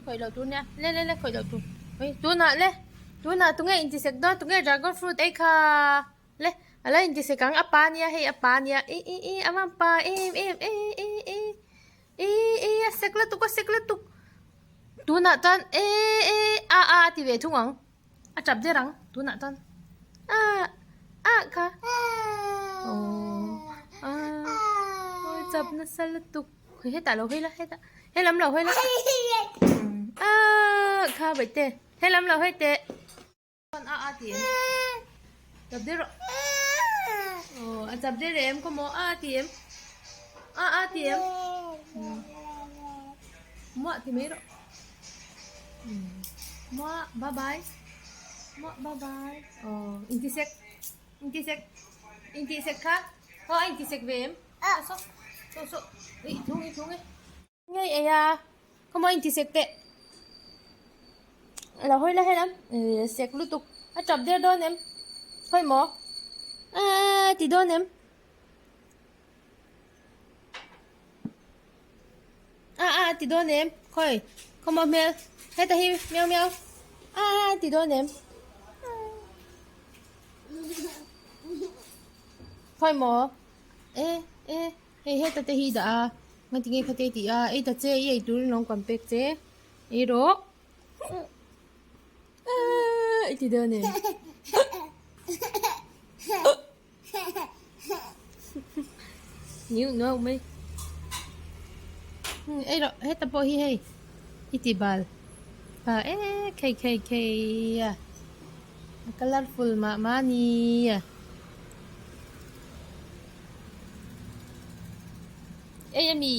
Khawih loh tur nia le le le khawih loh tur ui tunah le tunah tunge intisek dawn tunge dragon fruit ei kha le a lo intisek ang a pa nia hei a pa nia i i i a van pa em em e e e e e a sek lutuk a sek lutuk tunah chuan e e a a a ti ve thung ang. A tap der ang tunah chuan ah ah kha aww ah awi chap nasa lutuk hawi hetah lo hawi la hetah helam lo hawi la ah kha vaih te helam lo hawi teh chuan a a ti em chap der rawh aw a chap der em khaw maw a a ti em a a ti em muah ti mai rawh. Muah bye bye muah bye bye aw intisek intisek intisek kha aw a intisek ve em a saw saw saw ih thung i thung e ngei ei a khawmaw intisek teh a lo hawi la helam eh sek lutuk a tap der dawn em hawi maw aaa ti dawn em. A a ti dawn em khawi khawmaw hmel heta hi miau miau a a ti dawn em khawi maw e e hei heta te hi dah a ngati nge khate tih a ei ta che i ei turin lawng kan pek che ei rawh a i ti dawn em. Niu nuau mai ei rawh heta pawh hi hei i ti bal a e khei khei khei a a colourful mah mah a ni a ei a mi.